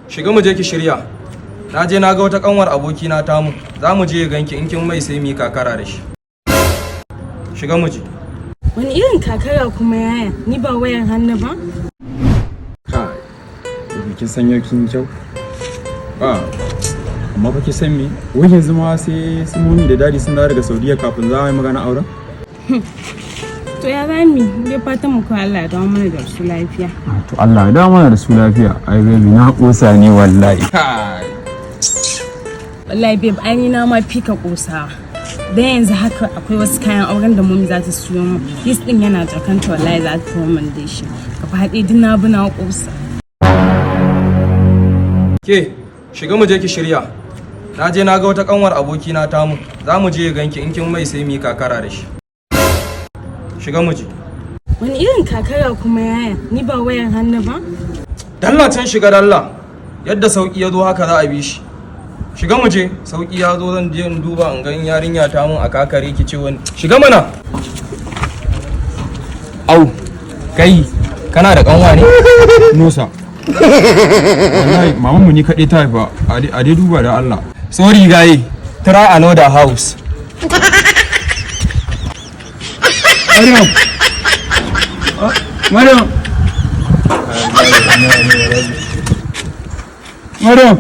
Shiga mu je ki shirya. Na je na ga wata kanwar abokina tamu. Za mu je ya ganki, in kin mai sai mu yi kakara da shi. Shiga mu je. Wani irin kakara kuma, yaya? Ni ba wayar hannu ba? Kai, baby, kin san yau kin kyau. Ah, amma fa kin san me? Wai yanzu ma sai su Mommy da Daddy sun dawo daga Saudiya kafin za a yi magana auren? To ya zami dai, fatan mu ko Allah ya dawo mana da su lafiya. To Allah ya dawo mana da su lafiya. Ai baby, na kosa ne wallahi. Kai. Wallahi babe, ai ni na ma fika kosawa. Dan yanzu haka akwai wasu kayan auren da Mommy za ta siyo mu. List din yana jakanta, wallahi za ta tawo min da shi. Gaba ɗaya duk na bi na kosa. Ke, shiga mu je ki shirya. Na je na ga wata kanwar abokina tamu. Za mu je ya ganki, in kin mai sai mu yi kakara da shi. Shiga mu je. Wani irin kakara kuma, yaya? Ni ba wayar hannu ba? Dalla can shiga dalla. Yadda sauki ya zo haka za a bi shi. Shiga mu je, sauki ya zo, zan je in duba in ga in yarinya ta mun a kakare ki ce wani. Shiga mana. Au, kai, kana da kanwa ne? No sir. Wallahi maman mu ni kaɗai ta haifa, a dai duba da Allah. Sorry guy, try another house. Maryam. Maryam. Maryam.